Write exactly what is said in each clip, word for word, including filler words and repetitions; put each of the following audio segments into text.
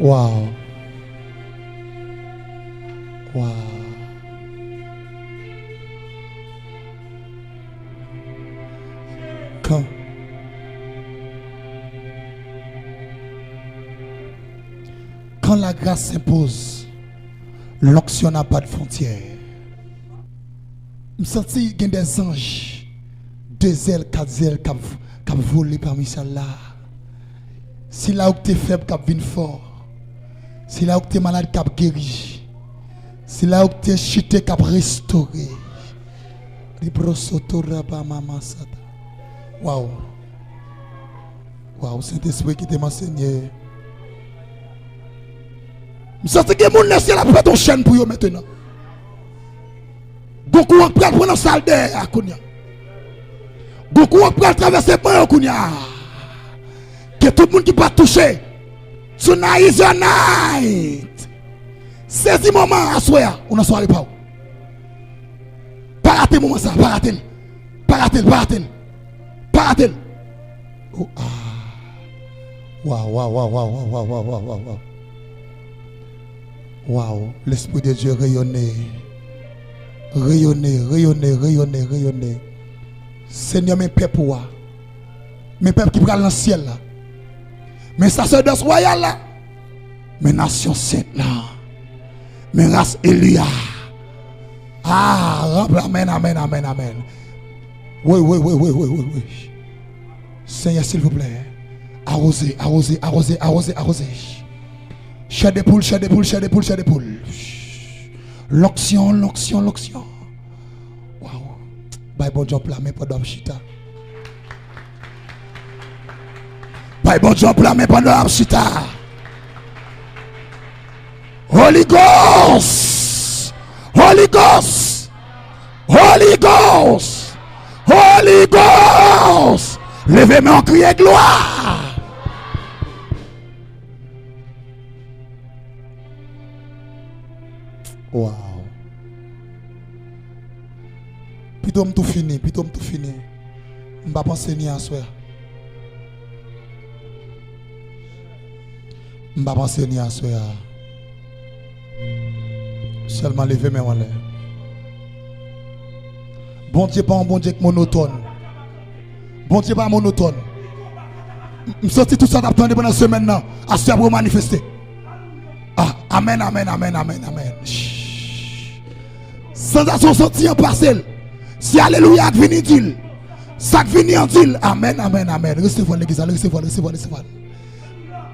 Wow. Wow. Quand, quand la grâce s'impose, l'onction n'a pas de frontière. M santi gen de zanj, de zèl, kat zèl k ap, k ap vole pami syèl la. Sila ou k te fèb k ap vin fò. Sila ou k te malad k ap geri. Sila ou k te chite k ap restore. Librosoto rabamamasata. Waw. Waw, Sentespri, kite m, Senyè. M santi gen moun nan syèl ap fè yon chèn pou yo mentenan. Gon kouran k pral pran nan sal dèyè a kounye a. Gon kouran k pral travèse ban yo kounye a. Ke tout moun ki pa touche, tonight is your night. Sezi moman an aswè a, ou nan sware pa w. Pa rate moman sa, pa rate l. Pa rate l, pa rate l. Pa rate l. Oh, ah. Waw, waw, waw. Waw, Lespri de Dye reyone. Reyone, reyone, reyone, reyone. Senyè, men pèp ou a. Men pèp ki pral nan syèl la. Men sasèdòs wayal la. Men nasyon sent la. Men ras eli a. Ah, ranpli, amèn, amèn, amèn, amèn. Wi, wi, wi, wi, wi, wi, wi. Senyè, silvouplè, awoze, awoze, awoze, awoze, awoze. Chè de poul, chè de poul, chè de poul, chè de poul. Lonksyon, lonksyon, lonksyon. Waw. Bay Bondye yon pla men pandan w ap chita. Bay Bondye yon pla men pandan w ap chita. Holy Ghost! Holy Ghost! Holy Ghost! Holy Ghost! Leve men w, kriye glwa! Waw. Pito m tou fini, pito m tou fini. M pa panse ni aswè a. M pa panse ni aswè a. Sèlman leve men w anlè. Bondye pa yon Bondye k monotòn. Bondye pa monotòn. M, m santi tout sa n ap tande pandan semèn nan, aswè a pou yo manifeste. Ah, amèn, amèn, amèn, amèn, amèn. Sansasyon w santi an pase l. Se alelouya k vini di l. Sa k vini an di l. Amèn, amèn, amèn. Resevwa l, legliz la, resevwa l, resevwa l, resevwa l.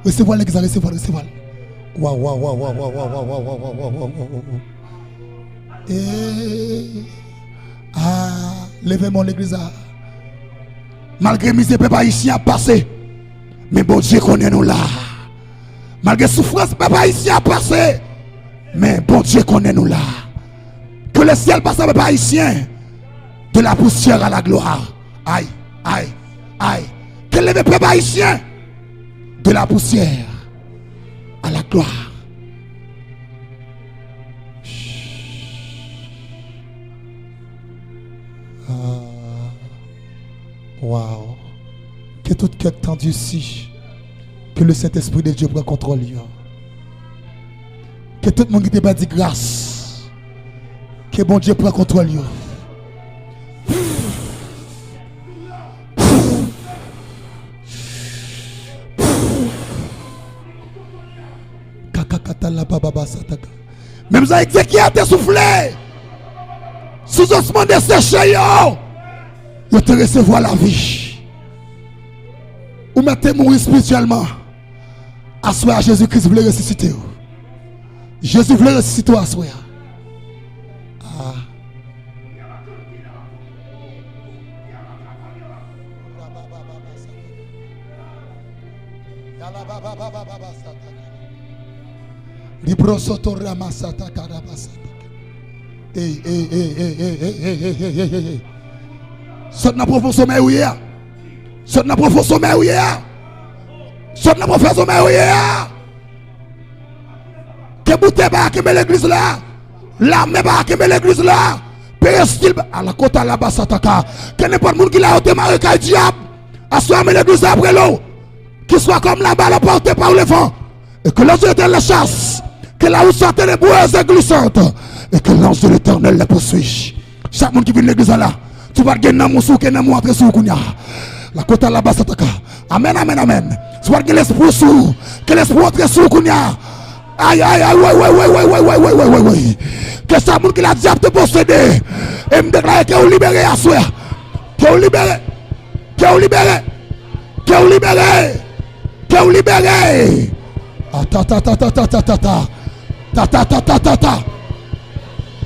Resevwa l, legliz la, resevwa l, resevwa l. Waw, waw, waw. Eh, ah, leve men w, legliz la. Malgre mizè pèp ayisyen ap pase, men Bondye konnen nou la. Malgre soufrans pèp ayisyen ap pase, men Bondye konnen nou la. Que le ciel passe à pèp ayisyen, de la poussière à la gloire. Ay, ay, ay. Ke l leve pèp ayisyen, de la poussière à la gloire. Ah, waw. Ke tout kè k tandisi, ke le Sentespri de Dye pran kontwòl yo. Ke tout moun ki te pèdi gras, ke Bondye pran kontwòl yo. Kakakata la baba basataka. Menm jan Ezekyèl te soufle sou zosman deseche yo, yo te resevwa lavi. Ou mèt te mouri espirityèlman. Aswè a, Jezi Kris vle resisite w. Jezi vle resisite w aswè a. Ah. Librosoto ramasata karabasata. Ey, ey, ey. Sot nan pwofon somèy ou ye a. Sot nan pwofon somèy ou ye a. Sot nan pwofon somèy ou ye a. Ke boutèy pa kenbe legliz la. Lame pa kenbe legliz la. Perestil pa, alakota laba sataka. Ke nenpòt moun ki la yo te mare kay dyab. Aswè a men legliz la prele w. Ki swa kòm la balle emportée par le vent. Et que l'ange de l'Éternel les chasse, que la route soit ténébreuse et glissante, et que l'ange de l'Éternel les poursuit. Chak moun ki vin legliz la la, si w pa t gen nanm ou sou, ke nanm ou antre sou ou kounye a. La kota la basataka. Amèn, amèn, amèn. Si w pa t gen lespri ou sou ou, ke lespri ou antre sou ou kounye a. Ay, ay, ay, woy, woy, woy. Ke sa moun ki la dyab te posede. E m deklare ke ou libere aswè a. Ke ou libere. Ke ou libere. Ke ou libere. Ke ou libere. Ata, ta, ta, ta, ta, ta, ta, ta. Ta, ta, ta, ta, ta, ta.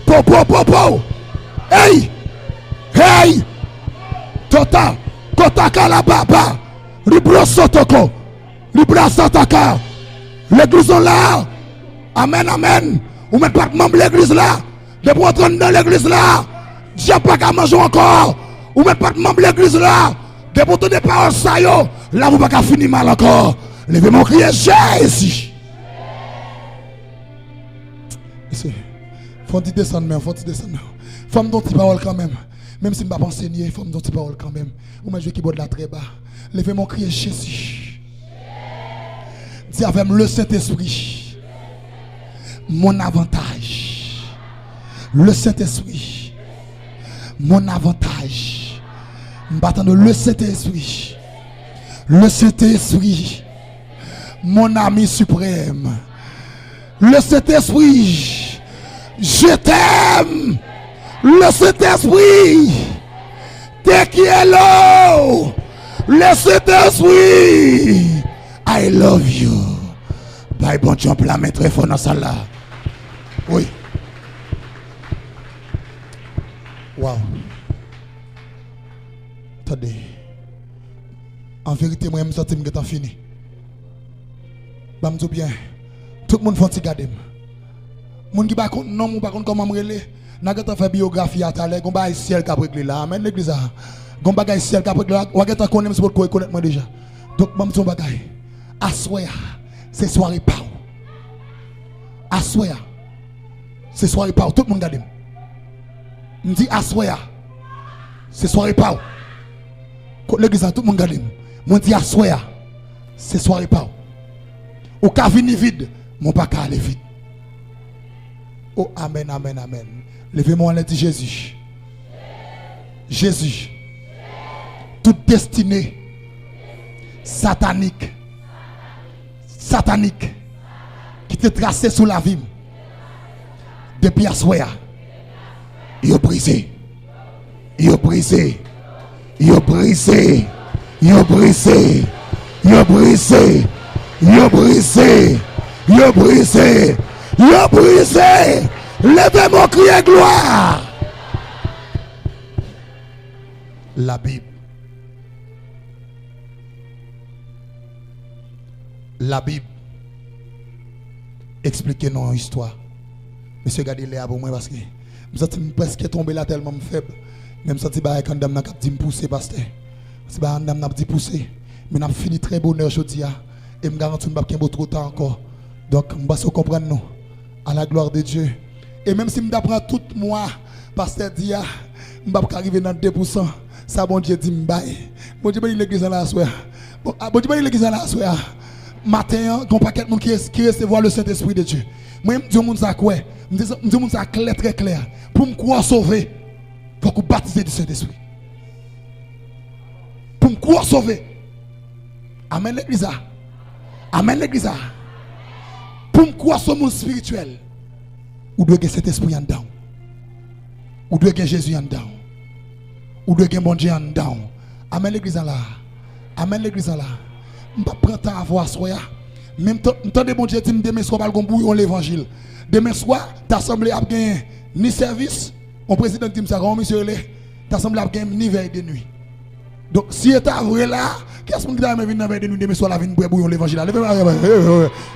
Po, po, po, po. Hey. Hey. Tota. Kota kala baba. Libro sotoko. Libra sataka. Legliz nou la. Amèn, amèn. Ou mèt pa t manm legliz la. Depi w antre anndan legliz la, dyab pa ka manje w ankò. Ou mèt pa t manm legliz la. Depi w tande pawòl sa yo, lavi w pa ka fini mal ankò. Leve men w, kriye Jezi. Mesye, fò n ti desann men, fò n ti desann men. Fò m di yon ti pawòl kanmenm. Menm si m p ap ansenye, fò m di yon ti pawòl kanmenm. Ou mèt jwe kibòd la trè ba. Leve men w, kriye Jezi. Di avè m, le Sentespri, mon avantaj. Le Sentespri, mon avantaj. M pa tande, le Sentespri. Le Sentespri, mon ami suprême. Le Sentespri, je t'aime. Le Sentespri, te quiero. Le Sentespri, I love you. Bay Bondye yon pla men trè fò nan sal la. Wi. Waw. Tande. An verite, mwen, m santi m gentan fini. Ban m di w byen, tout moun fè yon ti gade m. Moun ki pa konn non m, ou pa konn kòman m rele, n a gentan fè biyografi a talè, gon bagay syèl k ap regle la. Amèn, legliz la. Gon bagay syèl k ap regle la, w a gentan konnen m si w potko rekonèt mwen deja. Donk, ban m di w yon bagay. Aswè a, se sware pa w. Aswè a, se sware pa w. Tout moun gade m. M di aswè a, se sware pa w. Kot legliz la, tout moun gade m. Mwen di aswè a, se sware pa w. Ou ka vini vid, men w pa ka ale vid. O, amèn, amèn, amèn. Leve men w anlè, di Jezi. Jezi. Tout destine satanik, satanik ki te trase sou lavi m, depi aswè a, yo brize. Yo brize. Yo brize. Yo brize. Yo brize. Yo brize. Yo brize. Yo brize. Leve men w, kriye glwa. Labib. Labib eksplike nou yon istwa. Mesye, gade lè a pou mwen, paske m santi m prèske tonbe la tèlman m fèb. Men m santi bagay anndan m nan k ap di m pouse, pastè. M santi bagay anndan m nan ap di pouse. Men n ap fini trè bonè jodi a. E m garanti w m p ap kenbe w twò ta ankò. Donk, m panse w konprann nou. À la gloire de Dieu. E menm si m ta pran tout mwa pastè di a, m p ap ka rive nan de pousan sa Bondye di m bay. Bondye beni legliz la aswè a. Bon, a, Bondye beni legliz la aswè a. Maten an, gen yon pakèt moun ki, ki resevwa le Sentespri de Dye. Mwen, m di yon moun sa kwè. M di, m di yon moun sa klè, trè klè. Pou m kwè w sove, fòk ou batize di Sentespri. Pou m kwè w sove. Amèn, legliz la. Amèn, legliz la. Pou m kwè w se yon moun espirityèl, ou dwe gen Sentespri anndan w. Ou dwe gen Jezi anndan w. Ou dwe gen Bondye anndan w. Amèn, legliz la la. Amèn, legliz la la. M p ap pran tan avè w aswè a. Men m tan-, m tande Bondye di m demen swa pral gon bouyon levanjil. Demen swa, ta sanble ap gen ni sèvis, yon prezidan ki di m sa, kòman misye rele? Ta sanble ap gen ni vèy de nwi. Donk, si e ta vre la, kiyès moun ki ta renmen vin nan vèy de nwi demen swa la vin bwè bouyon levanjil la? Leve men,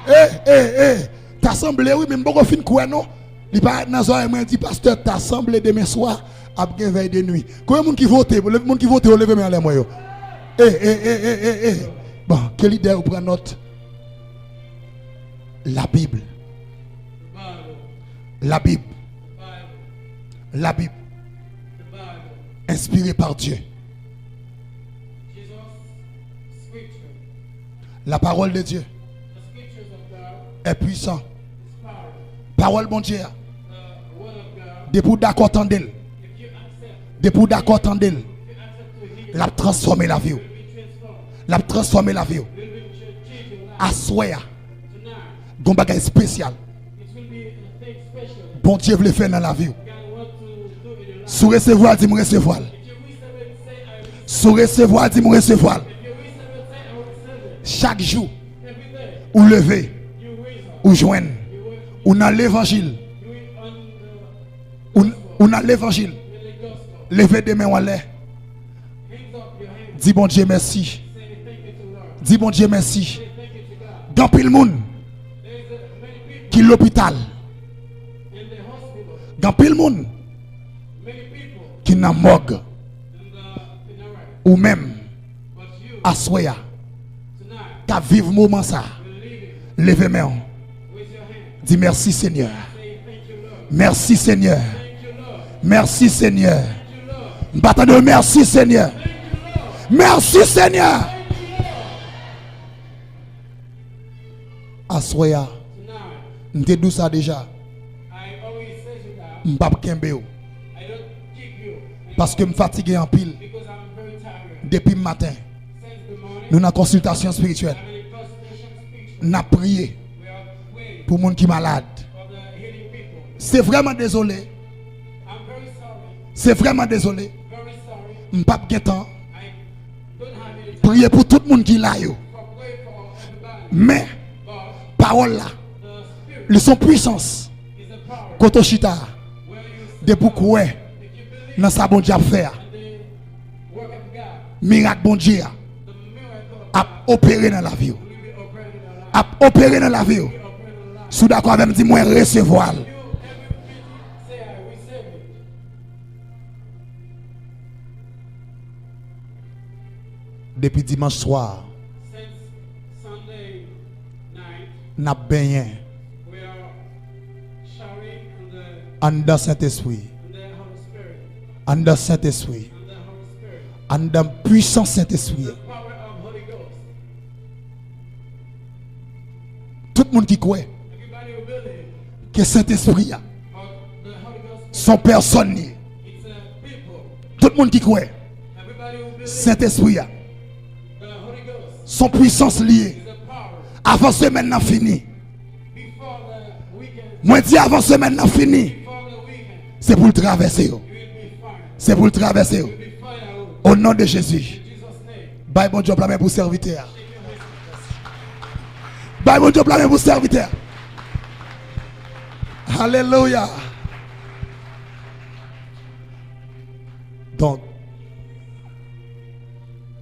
e, e, e, ta sanble wi, men m poko fin kwè non. Li parèt nan zòrèy mwen, di, pastè, ta sanble demen swa ap gen vèy de nwi. Konbyen moun ki vote? Moun ki vote yo, leve men anlè mwen yo. E, e, e, e, e, e. Bon, ke lidè yo pran nòt. La Bible. La Bible. La Bible. Inspiré par Dieu. La parole de Dieu. est puissant. Pawòl Bondye a, depi w dakò tande l, depi w dakò tande l, l ap transfòme lavi w. L ap transfòme lavi w. Aswè a, gon bagay espesyal Bondye vle fè nan lavi w. Si w resevwa l, di m resevwa l. Si w resevwa l, di m resevwa l. Chak jou, ou leve, ou jwenn, ou nan levanjil, ou, ou nan levanjil. Leve de men w anlè. Di Bondye mèsi. Di Bondye mèsi. Gen anpil moun ki lopital. Gen anpil moun ki nan mòg. Ou menm, aswè a, k ap viv moman sa, leve men w. Di mèsi, Senyè. Mèsi, Senyè. Mèsi, Senyè. M pa tande w, mèsi, Senyè. Mèsi, Senyè. Aswè a, m te di w sa deja. M p ap kenbe w. Paske m fatige anpil. Depi maten, nou nan konsiltasyon espirityèl. N ap priye pou moun ki malad. Se vrèman dezole. Se vrèman dezole. M p ap gen tan priye pou tout moun ki la yo. Men, pawòl la, li se yon pwisans. Kote w chita a, depi w kwè nan sa Bondye ap fè a, mirak Bondye a ap opere nan lavi w. Ap opere nan lavi w. Si w dakò avè m, di mwen resevwa l. Depi dimanch swa, n ap benyen anndan Sentespri. Anndan Sentespri. Anndan pwisans Sentespri a. Tout moun ki kwè ke Sentespri a se yon pèsòn li ye. Tout moun ki kwè Sentespri a se yon pwisans li ye. Avan semèn nan fini, mwen di avan semèn nan fini, se pou l travèse yo. Se pou l travèse yo. O non de Jezi. Bay Bondye yon pla men pou sèvitè a. Bay Bondye yon pla men pou sèvitè a. Alelouya. Donk,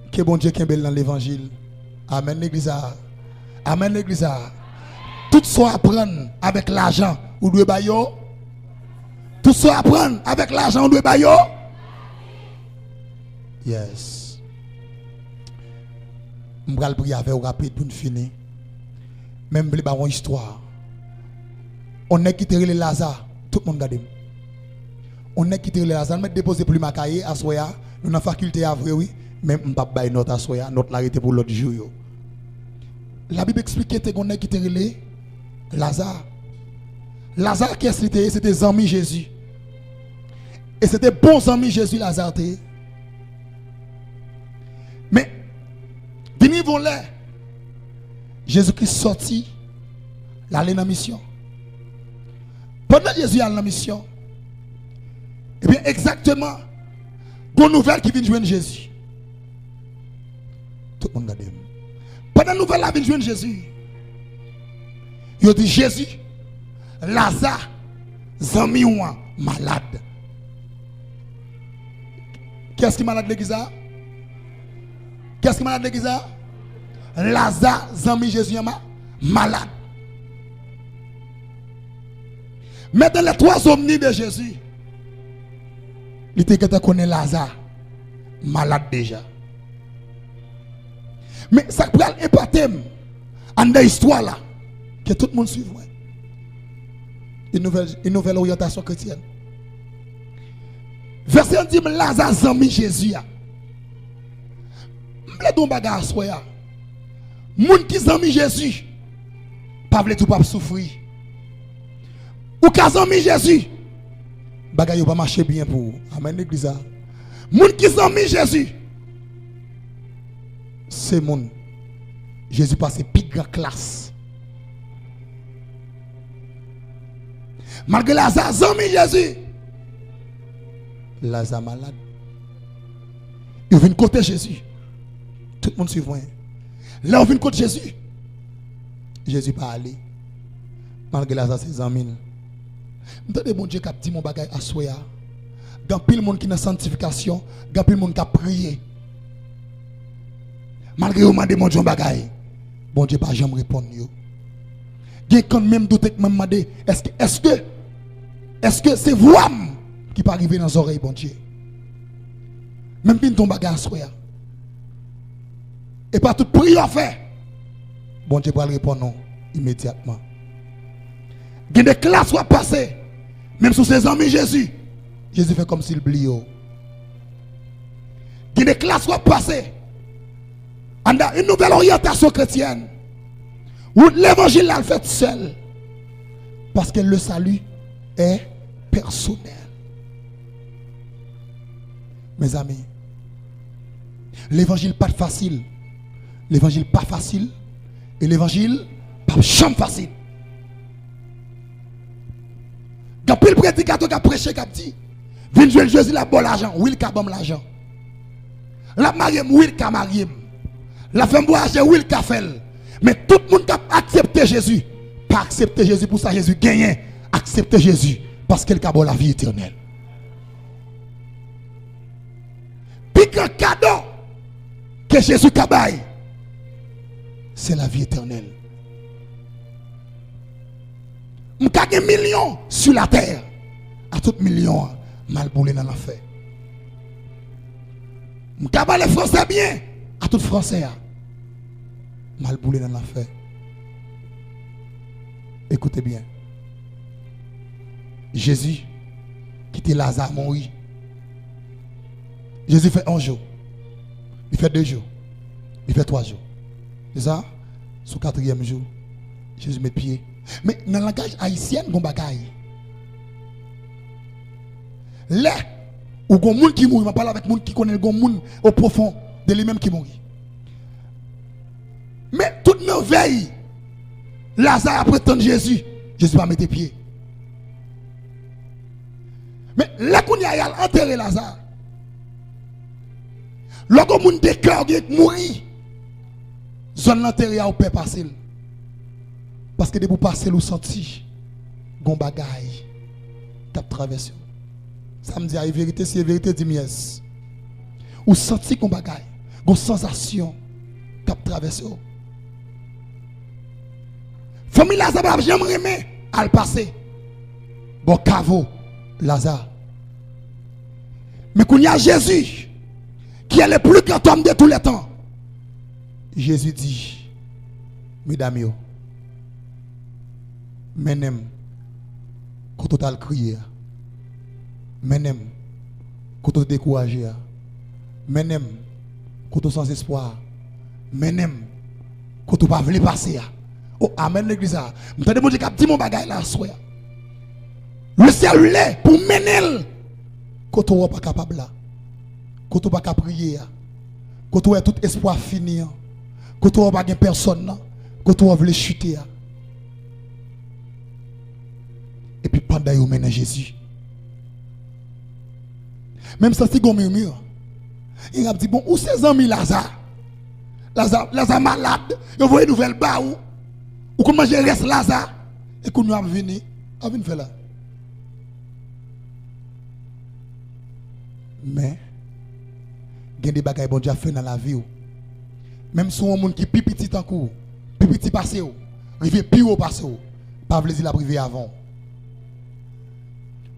ke Bondye kenbe l nan levanjil. Amèn, legliz a. Amèn, legliz a. Tout sa w aprann avèk lajan, ou dwe bay yo. Tout sa w aprann avèk lajan, ou dwe bay yo. Yes. M pral priye avè w rapid pou n fini. Men m vle ba w yon istwa. On nèg ki te rele Laza, tout moun gade m. On nèg ki te rele Laza, nou mèt depoze plim a kaye aswè a, nou nan fakilte a vre wi, men m p ap bay nòt aswè a, nòt la rete pou lòt jou yo. Labib eksplike te gon nèg ki te rele Laza. Laza, kiyès li te ye? Se te zanmi Jezi. E se te bon zanmi Jezi Laza te ye. Men, vin rive yon lè, Jezikri sòti, l ale nan misyon. Pandan Jezi al nan misyon, ebyen, egzakteman, gon nouvèl ki vin jwenn Jezi. Tout moun gade m. Pandan nouvèl la vin jwenn Jezi, yo di Jezi, Laza, zanmi w an, malad. Kiyès ki malad legliz la? Kiyès ki malad legliz la? Laza, zanmi Jezi an, ma-, malad. Mais dans les trois hommes nés de Jésus, li te gentan konnen Laza malad deja. Men sa k pral epate m anndan istwa la, ke tout moun swiv mwen. Une nouvelle, une nouvelle orientation chrétienne. Vèsè an di m Laza zanmi Jezi a. M vle di w yon bagay aswè a. Moun ki zanmi Jezi, pa vle di w p ap soufri. Ou ka zanmi Jezi, bagay yo pa mache byen pou ou. Amèn, legliz la. Moun ki zanmi Jezi, se moun Jezi pase pi gran klas. Malgre Laza zanmi Jezi, Laza malad. Yo vin kote Jezi. Tout moun swiv mwen. Lè yo vin kote Jezi, Jezi pa ale. Malgre Laza se zanmi l. M tande Bondye k ap di m yon bagay aswè a. Gen anpil moun ki nan sanntifikasyon, gen anpil moun k ap priye. Malgre yo mande Bondye yon bagay, Bondye pa janm reponn yo. Gen kan menm doute k menm mande, èske, èske, èske se vwa m ki pa rive nan zòrèy Bondye? Men m vin di w yon bagay aswè a. E pa tout priyè w fè, Bondye pral reponn ou imedyatman. Gen de klas w ap pase, menm si w se zanmi Jezi, Jezi fè kòmsi l bliye w. Gen de klas w ap pase anndan une nouvelle orientation chrétienne. Wout levanjil la, l fèt sèl. Paske le salut est personnel. Mezanmi, levanjil pa t fasil. Levanjil pa fasil. E levanjil p ap janm fasil. Gen anpil predikatè k ap preche, k ap di, vin jwenn Jezi, l ap ba w lajan. Wi, l ka ban m lajan. L ap marye m, wi, l ka marye m. L ap fè m vwayaje, wi, l ka fè l. Men tout moun k ap aksepte Jezi, pa aksepte Jezi pou sa Jezi genyen. Aksepte Jezi paske l ka ba w lavi etènèl. Pi gran kado ke Jezi ka bay, se lavi etènèl. M ka gen milyon sou latè, a tout milyon an, m al boule nan lanfè. M ka pale fransè byen, a tout fransè a, m al boule nan lanfè. Ekoute byen. Jezi kite Laza mouri. Jezi fè yon jou. Li fè de jou. Li fè twa jou. Se sa? Sou katriyèm jou, Jezi met pye. Men nan langaj ayisyen, gon bagay. Lè ou gon moun ki mouri, m ap pale avèk moun ki konnen gon moun au profond de li menm ki mouri. Men tout nan vèy Laza ap ret tann Jezi, Jezi pa mete pye. Men lè kounye a y al antere Laza, lè gon moun de kè w gen k mouri, zòn lantere a ou pè pase l. Paske depi w pase l, ou santi gon bagay k ap travèse w. Sa m di a e verite, si e verite, di m yes. Ou santi gon bagay, gon sansasyon k ap travèse w. Fanmi Laza pa t ap janm renmen al pase bò kavo Laza. Men kounye a, Jezi, qui est le plus grand homme de tous les temps, Jezi di medam yo, mennen m kote w t al kriye a. Mennen m kote w te dekouraje a. Mennen m kote w san espwa a. Mennen m kote w pa vle pase a. O, amèn, legliz la. M tande Bondye k ap di m yon bagay la aswè a. Le Seyè vle pou w mennen l kote w wè w pa kapab la. Kote w pa ka priye a. Kote w wè tout espwa fini an. Kote w wè w pa gen pèsòn nan. Kote w vle chite a. Epi pandan yo mennen Jezi, men m santi gon murmure. Gen k ap di, bon, ou se zanmi Laza. Laza, Laza malad. Yo voye nouvèl ba ou. Ou konn manje rès Laza. E kounye a w ap vini. W ap vin fè la. Men, gen de bagay Bondye ap fè nan lavi w. Menm si w yon moun ki pi piti tankou w, pi piti pase w, rive pi wo pase w, pa vle di l ap rive avan w.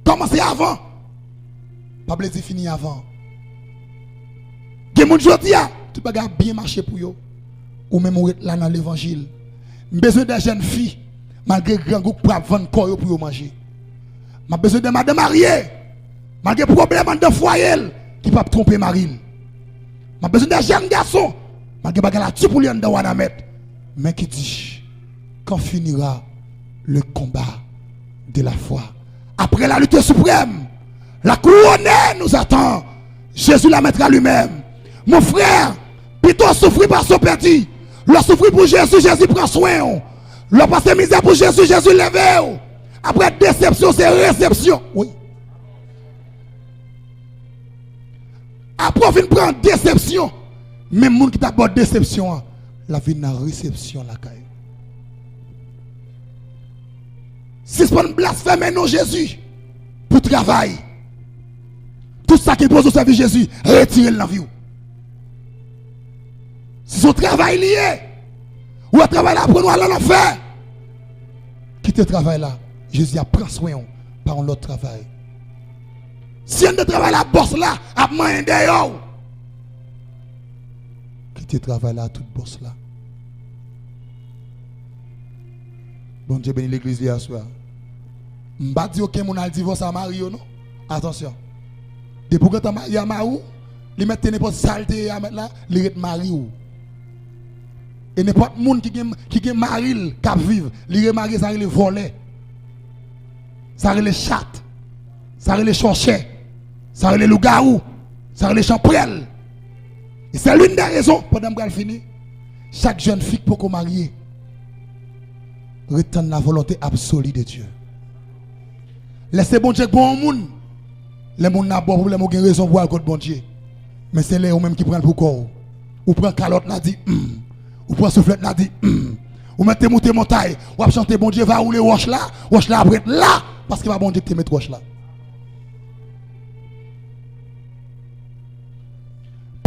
Kòmanse avan, pa vle di fini avan. Gen moun jodi a, tout bagay ap byen mache pou yo. Ou menm ou ret la nan levanjil. M bezwen de jèn fi, malgre grangou k pral vann kò yo pou yo manje. M ap bezwen de madanm marye, malgre pwoblèm anndan fwaye l, ki p ap twonpe mari l. M ap bezwen de jèn gason, malgre bagay la di pou li anndan Wanament, men ki di, Quand finira le combat de la foi? Après la lutte suprême, la couronne nous attend. Jésus la mettra lui-même. Mon frè, pito w soufri pase w pèdi. Lè w soufri pou Jezi, Jezi pran swen w. Lè w pase mizè pou Jezi, Jezi leve w. Apre desepsyon, se resepsyon. Wi. Apre w fin pran desepsyon, menm moun ki t ap ba w desepsyon an, l ap vin nan resepsyon lakay ou. Sispann blasfeme non Jezi pou travay. Tout sa ki enpoze w sèvi Jezi, retire l nan vi w. Si se yon travay li ye, ou wè travay la pran w al nan lanfè. Kite travay la. Jezi ap pran swen w pa yon lòt travay. Si anndan travay la, bòs la ap manyen dèyè w, kite travay la tout bòs la. Bondye beni legliz li aswè a. M pa di okenn moun al divòse a mari yo non. Atansyon. Depi w gentan marye a mari w, li mèt te nenpòt sa l te ye a mèt la, li ret mari w. E nenpòt moun ki gen, ki gen mari l k ap viv, li remarye, sa rele vòlè. Sa rele chat. Sa rele chòchè. Sa rele lougawou. Sa rele chanpwèl. E se l'une des raisons, pandan m pral fini, chak jèn fi k poko marye, ret tann la volonté absolue de Dieu. Lè se Bondye k ba w yon moun, lè moun nan ap ba w pwoblèm, ou gen rezon pou w al kot Bondye. Men se lè ou menm ki pran l pou kò w. Ou pran kalòt la, di, hmm. Ou pran souflèt la, di, hmm. Ou mèt te moute montay, w ap chante Bondye va woule wòch la, wòch la ap ret la, paske pa Bondye ki te met wòch la.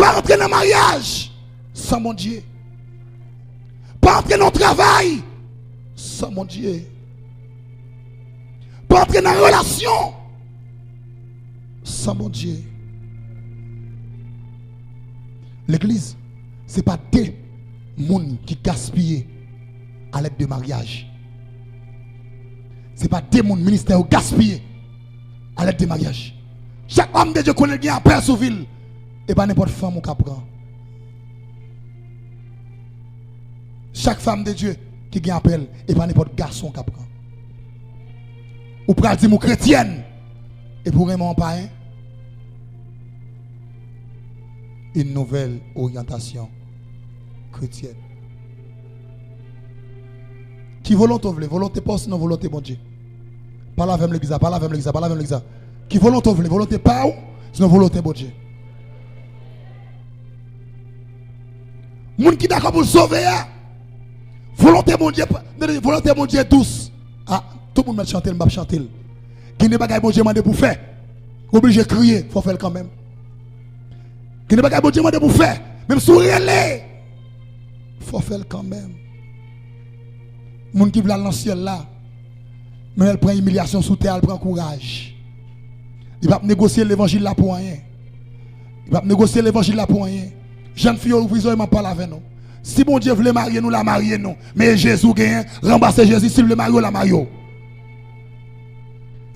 Pa antre nan maryaj san Bondye. Pa antre nan travay san Bondye. Pa antre nan relasyon san Bondye. Legliz, se pa de moun ki gaspiye alèd de maryaj. Se pa de moun ministè yo gaspiye alèd de maryaj. Chak òm de Dye konnen l gen apèl sou vi l. E pa nenpòt fanm ou ka pran. Chak fanm de Dye ki gen apèl, e pa nenpòt gason ou ka pran. Ou pral di m ou kretyèn, epi w renmen yon payen. Une nouvelle orientation chrétienne. Ki volonte w vle? Volonte pa w, sinon volonte Bondye? Pale avè m, legliz la, pale avè m, legliz la, pale avè m, legliz la. Ki volonte w vle? Volonte pa w, sinon volonte Bondye? Moun ki dakò pou l sove a, volonte Bondye, tande, volonte Bondye dous. A, tout moun mèt chante l, m p ap chante l. Gen de bagay Bondye mande pou w fè, ou oblije kriye, fò w fè l kanmenm. Gen de bagay Bondye mande pou w fè, menm si w rele, fò w fè l kanmenm. Moun ki vle al nan syèl la, men lè l pran imilyasyon sou tè a, l pran kouraj. Li p ap negosye levanjil la pou anyen. Li p ap negosye levanjil la pou anyen. Jèn fi yo, ouvri zòrèy, m ap pale avè nou. Si Bondye vle marye nou, l a marye nou. Men e Jezi w genyen, ranmase Jezi, si l vle marye w, l a marye w.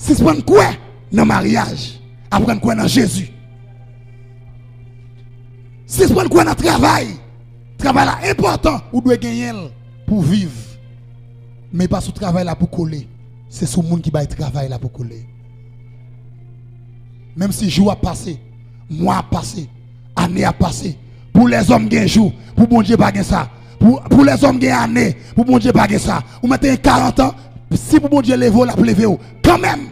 Sispann kwè nan maryaj, aprann kwè nan Jezi. Sispann kwè nan travay. Travay la enpòtan, ou dwe genyen l pou w viv. Men e pa sou travay la pou w kole. Se sou moun ki bay travay la pou w kole. Menm si jou ap pase, mwa ap pase, ane ap pase. Pou lèzòm gen jou, pou Bondye pa gen sa. Pou, pou lèzòm gen ane, pou Bondye pa gen sa. Ou mèt gen karant an, si pou Bondye leve w, l ap leve w kanmenm.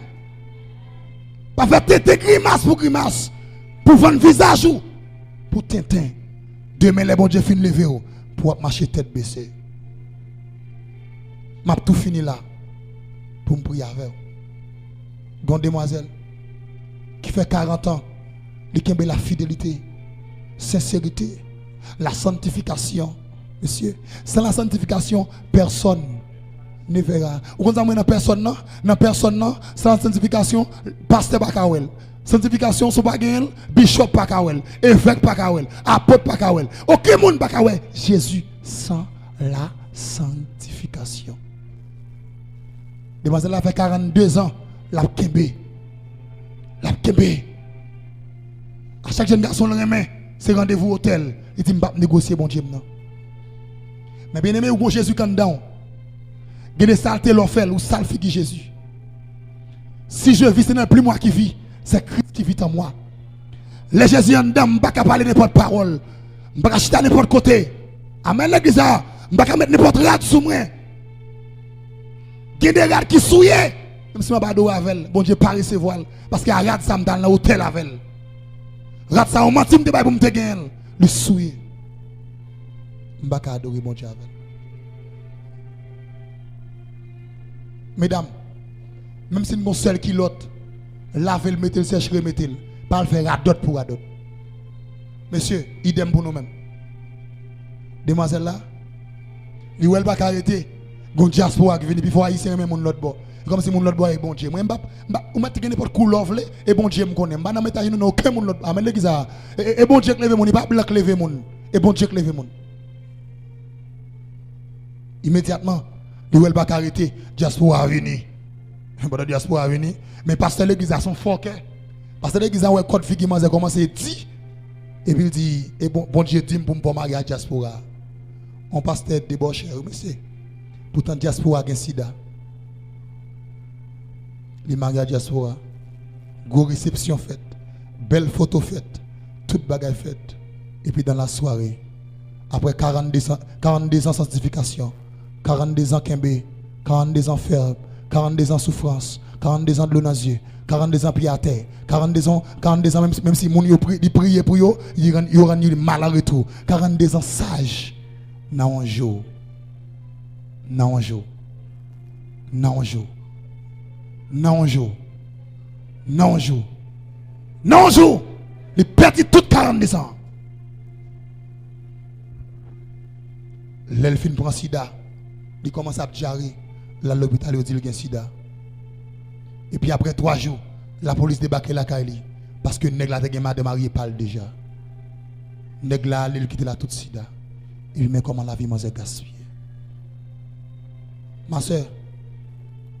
Pa fè tenten grimas pou grimas, pou vann vizaj ou pou tenten. Demen, lè Bondye fin leve w, pou w ap mache tèt bese. M ap tou fini la pou m priye avè w. Gen yon demwazèl ki fè karant an, li kenbe la fidelite, senserite, la santifikasyon. Mesye, sans la sanctification, personne ne verra. Ou konn sa mwen nan pèsòn nan? Nan pèsòn nan, sans la sanctification, pastè pa ka wè l. Santifikasyon, si w pa genyen l, bishop pa ka wè l, evèk pa ka wè l, apot pa ka wè l, okenn moun pa ka wè Jezi sans la sanctification. Demwazèl la fè karannde zan l ap kenbe. L ap kenbe. A chak jèn gason l renmen, se randevou otèl. Li di, "M p ap negosye Bondye m nan." Men byeneme, ou gon Jezi k anndan w. Gen de salte lè w fè l, ou sal figi Jezi. Si je vis, ce n'est plus moi qui vis, c'est Christ qui vit en moi. Lè Jezi anndan m, m pa ka pale nenpòt pawòl. M pa ka chita nenpòt kote. Amèn, legliz la. M pa ka met nenpòt rad sou mwen. Gen de rad ki souye. Menm si m ap adore avè l, Bondye pa resevwa l. Paske a rad sa m t al nan otèl avè l. Rad sa yon manti m te bay pou m te genyen l. Li souye. M pa ka adore Bondye avè l. Medam, menm si n gon sèl kilòt, lave l, mete l sèch, remete l. Pa al fè radòt pou radòt. Mesye, idèm pou nou menm. Demwazèl la, li wè l pa ka rete. Gon dyaspora ki vini, pifò Ayisyen renmen moun lòt bò. E kòmsi moun lòt bò a e Bondye. Mwen, m p ap, m p ap, ou mèt gen nenpòt koulè w vle, e Bondye m konnen. M pa nan mete ajenou nan okenn moun lòt bò. Amèn, legliz la. E, e, e Bondye k leve moun, e pa blan k leve moun. E Bondye k leve moun. Imedyatman, li wè l pa ka rete, dyaspora a vini. Pandan dyaspora a vini, men pastè legliz la se yon fòkè. Pastè legliz la wè kòd figi manzè kòmanse di, epi l di, e bon, Bondye di m pou m pa marye ak dyaspora a. Yon pastè debòchè, wi, mesye. Poutan dyaspora gen sida. Li marye ak dyaspora. Gwo resepsyon fèt. Bèl foto fèt. Tout bagay fèt. Epi dans la soirée, après quarante-deux ans, quarante-deux ans sanctification, quarante-deux ans kenbe, quarante-deux ans ferm, quarante-deux ans soufrans, quarante-deux ans dlo nan zye, quarante-deux ans pye atè, quarante-deux ans, quarante-deux ans menm, menm si moun yo pri, li priye pou yo, li rann, yo rann li mal an retou. Quarante-deux ans saj. Nan yon jou, nan yon jou, nan yon jou, nan yon jou, nan yon jou, nan yon jou, li pèdi tout karannde zan. Lè l fin pran sida, li kòmanse ap dyare, l al lopital, yo di l gen sida. Epi apre twa jou, lapolis debake lakay li, paske nèg la te gen madan marye pa l deja. Nèg la ale, li kite l ak tout sida. Epi men kòman lavi manzè gaspiye. Ma sè,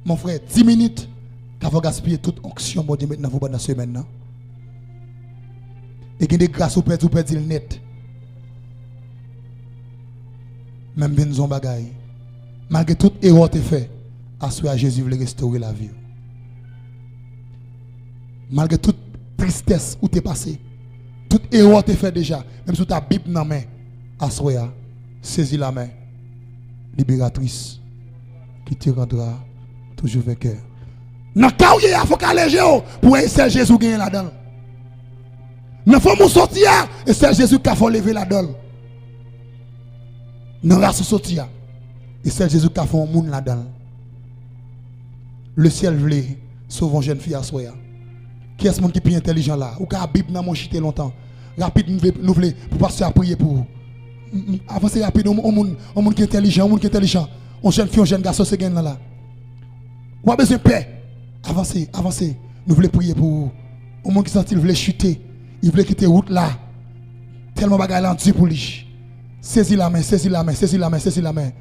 mon frè, dis minit, ka fè w gaspiye tout onksyon Bondye met nan vou pandan semèn nan. E gen de gras ou pèdi, ou pèdi l nèt. Men m vin di w yon bagay. Malgre tout erè w te fè, aswè a Jezi vle restore lavi w. Malgre tout tristès ou te pase, tout erè w te fè deja, menm si w ta Bib nan men, aswè a, sezi la men libératrice qui te rendra toujours vainqueur. Nan ka w ye a, fò w ka leve w pou w wè e sèl Jezi w genyen ladan l. Nan fanmi w soti a, e sèl Jezi k ka fè w leve ladan l. Nan ras ou soti a, e sèl Jezi k ka fè w moun ladan l. Lesyèl vle sove yon jèn fi aswè a. Kiyès moun ki pi entèlijan la? Ou ka Bib nan men w chite lontan. Rapid, nou vle, nou vle pou pastè a priye pou ou. M, m, avanse rapid, yon, yon moun, yon moun ki entèlijan, yon moun ki entèlijan. Yon jèn fi, yon jèn gason, se gen nan la. Ou pa bezwen pè. Avanse, avanse. Nou vle priye pou ou. Yon moun ki santi l vle chite. Li vle kite wout la. Tèlman bagay la di pou li. Sezi lamen, sezi lamen, sezi lamen, sezi lamen.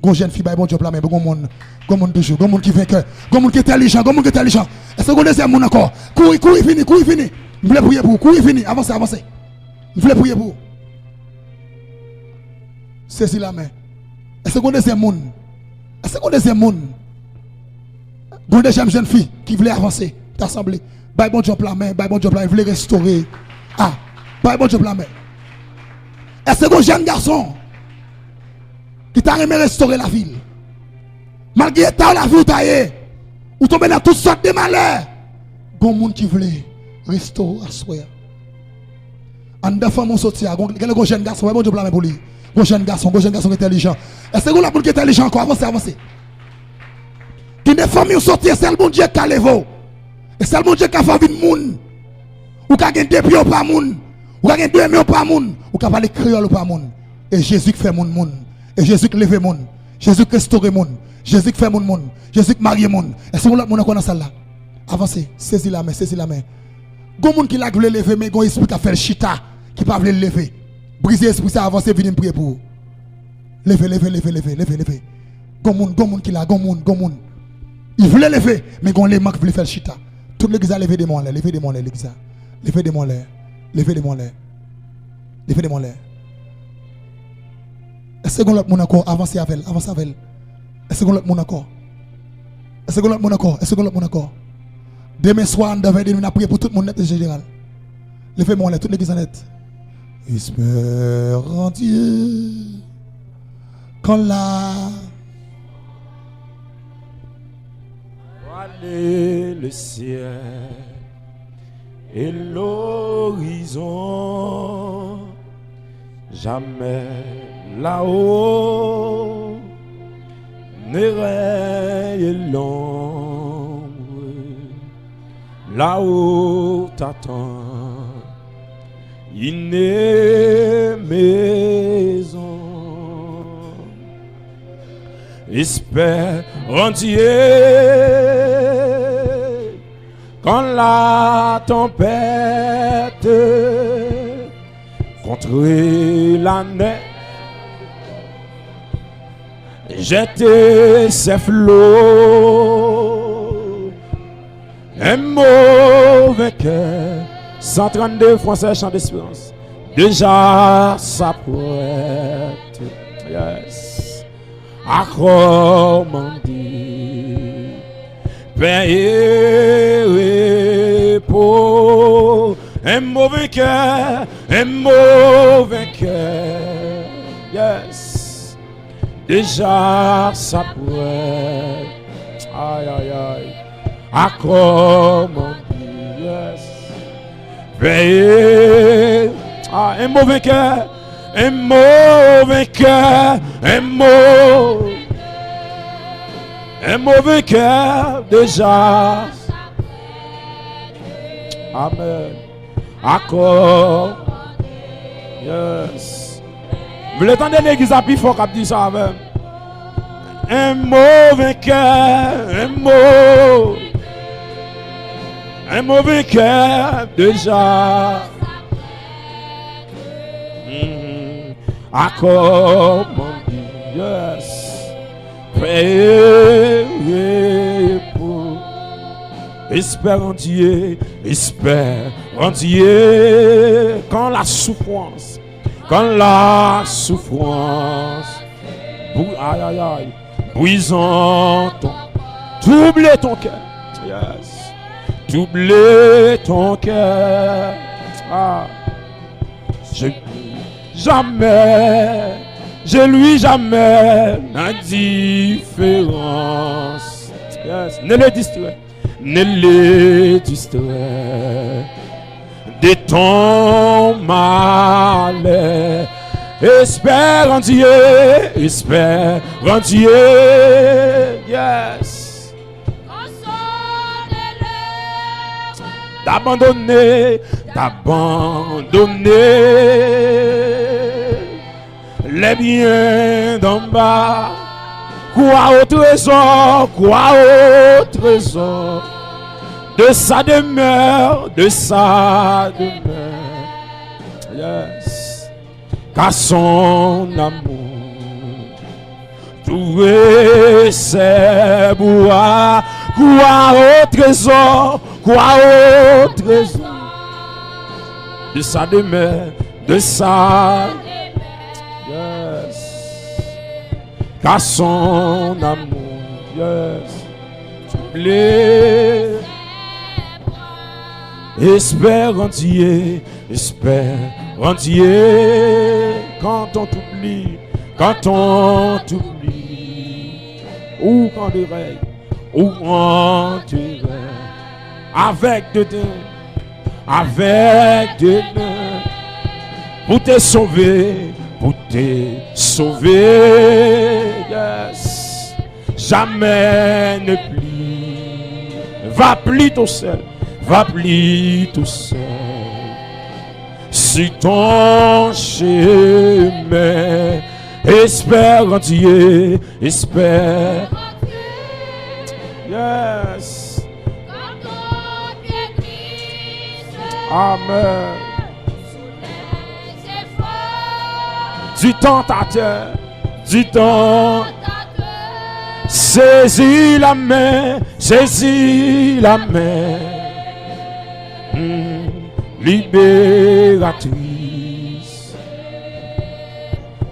Gon jèn fi bay Bondye yon pla men, gon moun, gon moun toujou, gon moun ki venkè, gon moun ki entèlijan, gon moun ki entèlijan. Èske gon dezyèm moun ankò? Kouri, kouri vini, kouri vini. M vle priye pou ou, kouri vini, avanse, avanse. M vle priye pou ou. Sezi lamen. Èske gon dezyèm moun? Èske gon dezyèm moun? Gon dezyèm jèn fi ki vle avanse, ta sanble. Bay Bondye yon pla men, bay Bondye yon pla men, vle restore. A, bay Bondye yon pla men. Èske gon jèn gason ki ta renmen restore lavi l? Malgre eta w lavi w ta ye, ou tonbe nan tout sòt de malè, gon moun ki vle restore w aswè a. Anndan fanmi w soti a, gon, gen gon jèn gason, wè Bondye pla men pou li. Gon jèn gason, gon jèn gason ki entèlijan. Èske gon lòt moun ki entèlijan ankò? Avanse, avanse. Gen de fanmi w soti, e sèl Bondye k ka leve w. E sèl Bondye k ka fè w vin moun. Ou ka gen de pye w pa moun. Ou ka gen de men w pa moun. Ou ka pale kreyòl ou pa moun. E Jezi k fè moun moun. E Jezi k leve moun. Jezi k restore moun. Jezi k fè moun moun. Jezi k marye moun. Èske gon lòt moun ankò nan sal la? Avanse. Sezi lamen, sezi lamen. Gon moun ki la k vle leve, men gon espri k ap fè l chita, ki pa vle l leve. Brize espri sa, avanse, vini m priye pou ou. Leve, leve, leve, leve, leve, leve. Gon moun, gon moun ki la, gon moun, gon moun. Li vle leve, men gon leman k vle fè l chita. Tout legliz la, leve de men w anlè, leve de men w anlè, legliz la. Leve de men w anlè, leve de men w anlè. Leve de men w anlè. Èske gon lòt moun ankò? Avanse avè l, avanse avè l. Èske gen lòt moun ankò? Èske gen lòt moun ankò? Èske gen lòt moun ankò? Demen swa, anndan vennde minit, n ap priye pou tout moun nèt e jeneral. Leve men w anlè, tout legliz an nèt. Espère en Dieu. Quand la Voiler le ciel et l'horizon, jamais là-haut ne règne l'ombre. Là-haut t'attend une maison. Espère en Dieu quand la tempête contre la neige jette ses flots. Un mot vainqueur. Cent trente-deux, français, Chant d'Espérance. Déjà s'apprête. Yes. À commander paix et repos. Un mot vainqueur, un mot vainqueur. Yes. Déjà s'apprête. Aïe, aïe, aïe. À commander. Yes. Paix et, ah, un mot vainqueur, un mot vainqueur, un mot, un mot vainqueur déjà. Amen. Akò. Yes. M vle tande legliz la pi fò k ap di sa avè m. Un mot vainqueur, un mot. Un mot vainqueur déjà. Mhm. Akò, mon Dieu. Yes. Paix et repos. Espère en Dieu, espère en Dieu. Quand la souffrance, quand la souffrance, bou-, aïe, aïe, aïe, brisant ton, troubler ton cœur. Yes. Troubler ton cœur. Ah. Je, jamais, je lui jamais l'indifférence. Yes. Ne le distrait, ne le distrait de ton malheur. Espère en Dieu, espère en Dieu. Yes. D'abandonner, d'abandonner les biens d'en bas. Crois au trésor, crois au trésor de sa demeure, de sa demeure. Yes. Car son amour trouve ses bois. Crois au trésor, crois au trésor de sa demeure, de sa. Yes. Car son amour, yes. Troubler. Espère en Dieu, espère en Dieu. Quand on t'oublie, quand on t'oublie, ou quand de règne, ou quand de règne, avec de dents, avec de dents, pour te sauver, pour te sauver, yes. Jamais ne plie. Va plus tout seul, va plus tout seul. Sur ton chemin, espère en Dieu, espère. Yes. Amen. Du tentateur, du tentateur. Saisis la main, saisis la main. Hmm. Libératrice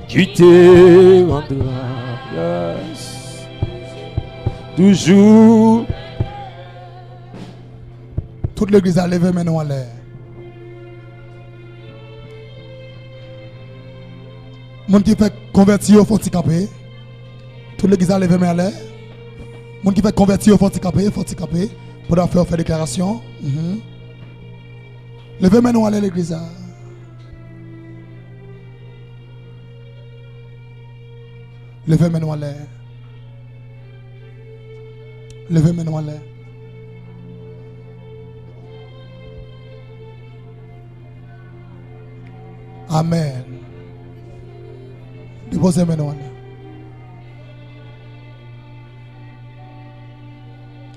qui te rendra. Yes. Toujou. Tout legliz la, leve men nou anlè. Moun ki fèk konvèti yo, fò ti kanpe. Tout legliz la, leve men anlè. Moun ki fèk konvèti yo, fò ti kanpe, fò ti kanpe. Pandan fè yo fè deklarasyon. Mhm. Leve men nou anlè legliz la. Leve men nou anlè. Leve men nou anlè. Amèn. Depoze men nou anlè.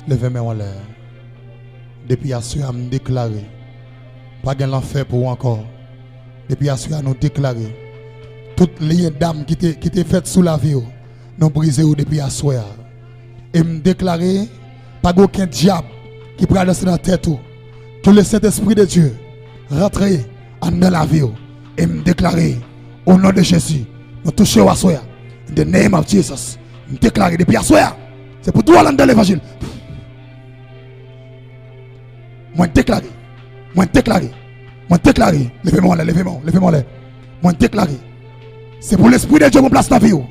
Leve men w anlè. Depi aswè a, m deklare, pa gen lanfè pou ou ankò. Depi aswè a, nou deklare, tout lyen dam ki te, ki te fèt sou lavi w, nou brize yo depi aswè a. E m deklare, pa gen okenn dyab ki pral rantre nan tèt ou. Ke le Sentespri de Dye rantre anndan lavi w. E m deklare, o non de Jezi, nou touche w aswè a. In the name of Jesus. M deklare depi aswè a, se pou dwòl anndan levanjil. Mwen deklare. Mwen deklare. Mwen deklare. Leve men w anlè, leve men w, leve men w anlè. Mwen deklare. Se pou Lespri de Dye pran plas nan vi w.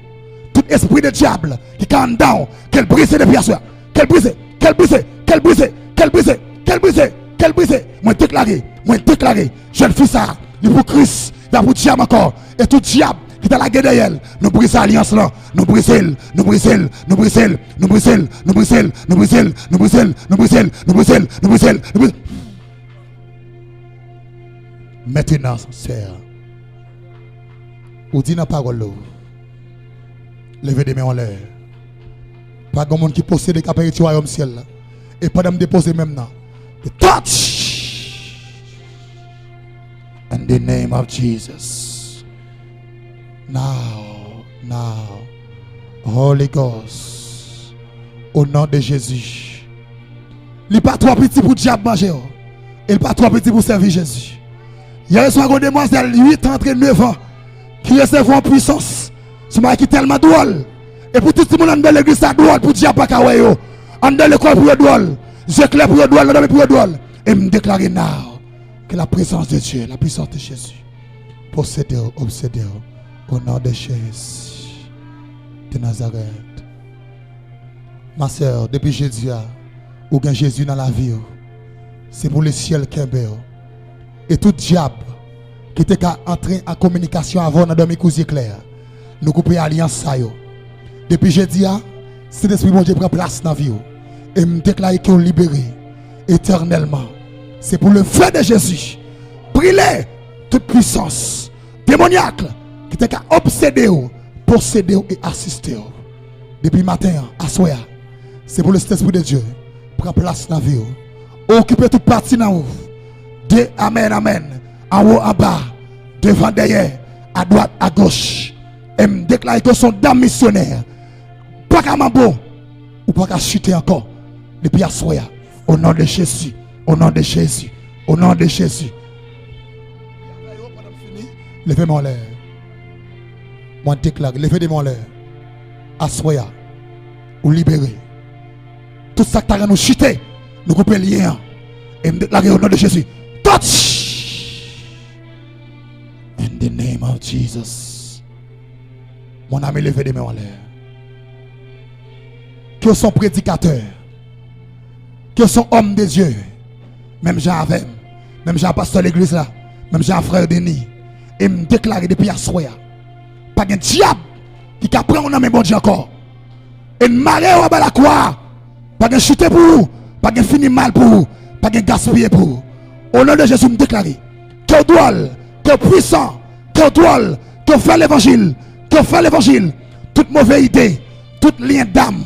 Tout espri de dyab ki ka anndan w, ke l brize depi aswè a. Ke l brize, ke l brize, ke l brize, ke l brize, ke l brize, ke l brize. Mwen deklare, mwen deklare, jèn fi sa a, li pou Kris, li pa pou dyab ankò. E tout dyab ki ta lage dèyè l, nou brize alyans lan, nou brize l, nou brize l, nou brize l, nou brize l, nou brize l, nou brize l, nou brize l, nou brize l, nou brize l, nou brize l, nou brize l, nou brize l. Mentnan, sè, ou di nan pawòl ou, leve de men w anlè. Pa gen moun ki posede k ap eritye wayòm syèl la. E pandan m depoze men m nan, touch! In the name of Jesus. Now, now. Holy Ghost. O non de Jezi. Li pa twò piti pou dyab manje w. E li pa twò piti pou sèvi Jezi. Yè swa, gon demwazèl uit an antre nèf an ki resevwa yon pwisans. Se yon bagay ki tèlman dwòl. E pou tout timoun anndan legliz sa dwòl, pou dyab pa ka wè yo. Anndan lekòl pou yo dwòl. Zye klè pou yo dwòl, nan dòmi pou yo dwòl. E m deklare now, ke la prezans de Dye, la pwisans de Jezi posede w, obsede w, o non de Jezi de Nazarèt. Ma sè, depi jodi a, ou gen Jezi nan lavi w. Se pou lesyèl kenbe w. E tout dyab ki te ka antre an kominikasyon avè w nan dòmi kou zye klè, nou koupe alyans sa yo. Depi jodi a, Sentespri Bondye pran plas nan vi w. E m deklare ke w libere etènèlman. Se pou le feu de Jezi brile tout pwisans demonyak ki te ka obsede w, posede w e asiste w. Depi maten an, aswè a, se pou Lespri de Dye pran plas nan vi w. Okipe tout pati nan ou. De amèn, amèn. Anwo, anba, devan, dèyè, adwat, agoch. E m deklare ke w se yon dam misyonè. Pa ka manbo. Ou pa ka chite ankò. Depi aswè a. O non de Jezi. O non de Jezi. O non de Jezi. Leve men w anlè. Mwen deklare, leve de men w anlè. Aswè a, ou libere. Tout sa k ta rann ou chite, nou koupe lyen an. E m deklare o non de Jezi. Touch! In the name of Jesus. Mon ami, leve de men w anlè. Ke w se yon predikatè. Ke w se yon òm de Dye. Menm jan avè m. Menm jan a pastè legliz la. Menm jan a frè Denis. E m deklare depi aswè a, pa gen dyab ki ka pran w nan men Bondye ankò. E n mare w anba lakwa a. Pa gen chite pou ou. Pa gen fini mal pou ou. Pa gen gaspiye pou ou. O non de Jezi, m deklare, ke w dwòl, ke w pwisan, ke w dwòl, ke w fè levanjil, ke w fè levanjil. Tout move ide, tout lyen dam,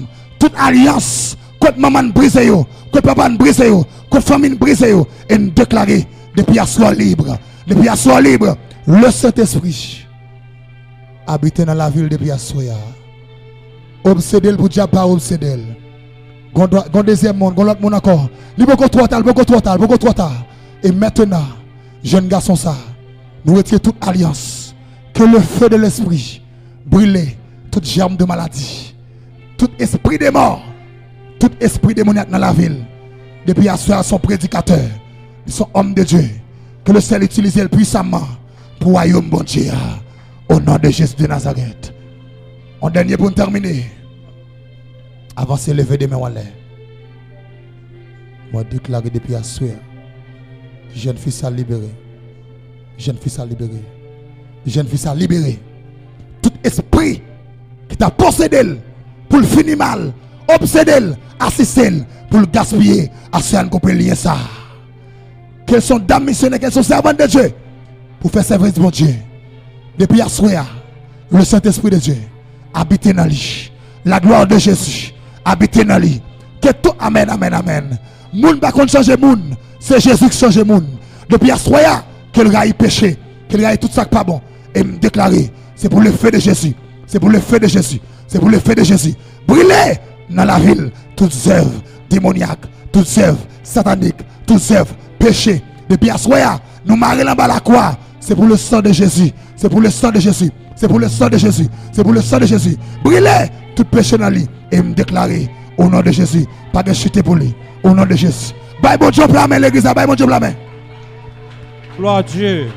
tout alyans, kot manman n brize yo, kot papa n brize yo, kot fanmi n brize yo. E n deklare, depi aswè w lib, depi aswè w lib, le Sentespri abite nan lavi l depi aswè a. Obsede l pou dyab pa obsede l. Gon dwa-, gon dezyèm moun, gon lòt moun ankò. Li poko twò ta, li poko twò ta, li poko twò ta. E mentnan, jèn gason sa, nou retire tout alyans. Ke le feu de Lespri brile tout jèm de maladi, tout espri de mò, Tout espri demonyak nan lavi l, depi aswè a, se yon predikatè, se yon òm de Dye. Ke le Seyè itilize l pwisaman pou wayòm Bondye a. O non de Jezi de Nazarèt. Yon dènye pou n tèmine. Avanse, leve de men w anlè. Mwen deklare depi aswè a, jèn fi sa libere. Jèn fi sa libere. Jèn fi sa libere. Tout espri ki ta posede l pou l fini mal, obsede l, asiste l pou l gaspiye, aswè a n koupe lyen sa. Ke l se yon dam misyonè, ke l se yon sèvant de Dye pou fè sèvis Bondye. Depi aswè a, le Sentespri de Dye abite nan li. La gloire de Jésus abite nan li. Ke tout, amèn, amèn, amèn. Moun pa konn chanje moun, se Jezi ki chanje moun. Depi aswè a, ke l rayi peche, ke l rayi tout sa k pa bon. E m deklare, se pou le feu de Jésus, se pou le feu de Jésus, se pou le feu de Jésus. Brile nan lavi l tout zèv demonyak, tout zèv satanik, tout zèv peche. Depi aswè a, nou mare l anba lakwa. Se pou le sang de Jésus. Se pou le sang de Jésus. Se pou le sang de Jésus. Se pou le sang de Jésus. Brile tout peche nan li. E m deklare, o non de Jezi, pa gen chite pou li. O non de Jezi. Bay Bondye yon pla men, legliz la, bay Bondye yon pla men. Gloire à Dieu.